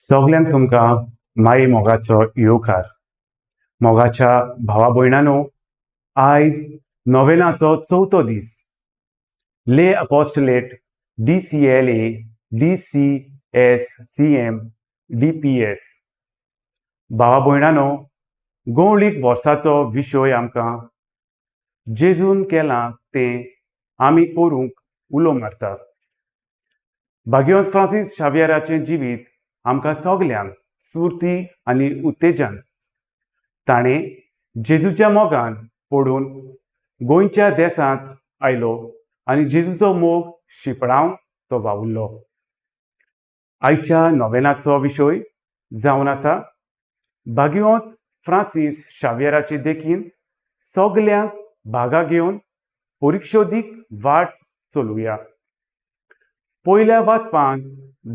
सगल्यांक तुमकां माई मोगाचो येवकार. मोगाच्या भावा भयणानो, आयज नोवेनाचो चवथो दीस. Lay apostolate DCLA DCSCM DPS. भावा भयणानो, गवळीक वर्साचो विशय आमकां जेजून केलां तें आमी करूंक उलो मारता. भाग्यवंत फ्रांसीस शावियराचें जिवीत आमकां सगल्यांक स्फूर्ती आनी उत्तेजन. ताणें जेजूच्या मोगान पडून गोंयच्या देसांत आयलो आनी जेजूचो मोग शिंपडावन तो वावुरलो. आयच्या नोवेनाचो विशय जावन आसा भाग्यवंत फ्रांसीस शावियराचे देखीन सगल्यांक भागा घेवन परिक्षोदीक वाट चलुया. पयल्या वाचपान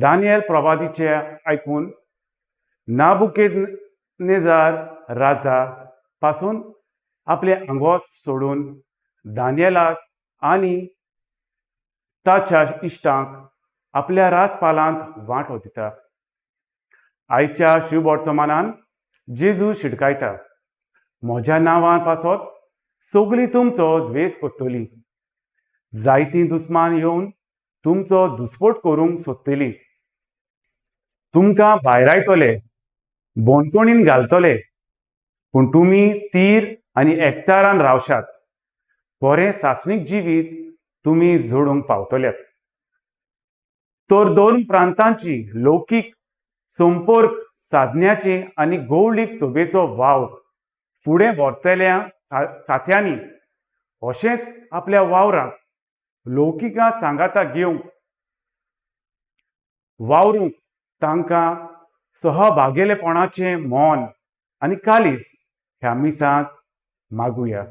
दानियल प्रवादीचे आयकून नाबुकेनेजार राजा पासून आपले आंगोस सोडून दानियलाक आनी ताच्या इश्टांक आपल्या राजपालांत वांटो दिता. आयच्या शुभवर्तमानान जेजू शिटकायता, म्हज्या नांवान पासत सगळीं तुमचो द्वेस करतली. जायतीं दुस्मान येवन तुमचो दुस्पोट करूंक सोदतली, तुमकां भायरायतले, बंदखणीन घालतले, पूण तुमी तीर आनी एकचारान रावशात, बरें सासणीक जिवीत तुमी जोडूंक पावतले. तर दोन प्रांतांची लौकीक संपर्क साधण्याचे आनी गौळीक सोबेचो वावर फुडें व्हरतल्या खात्यांनी अशेंच आपल्या वावराक लौकिका सांगाता घेवंक वावरूंक तांकां सहभागेलेपणाचें मन आनी काळीज ह्या मिसांत मागुया.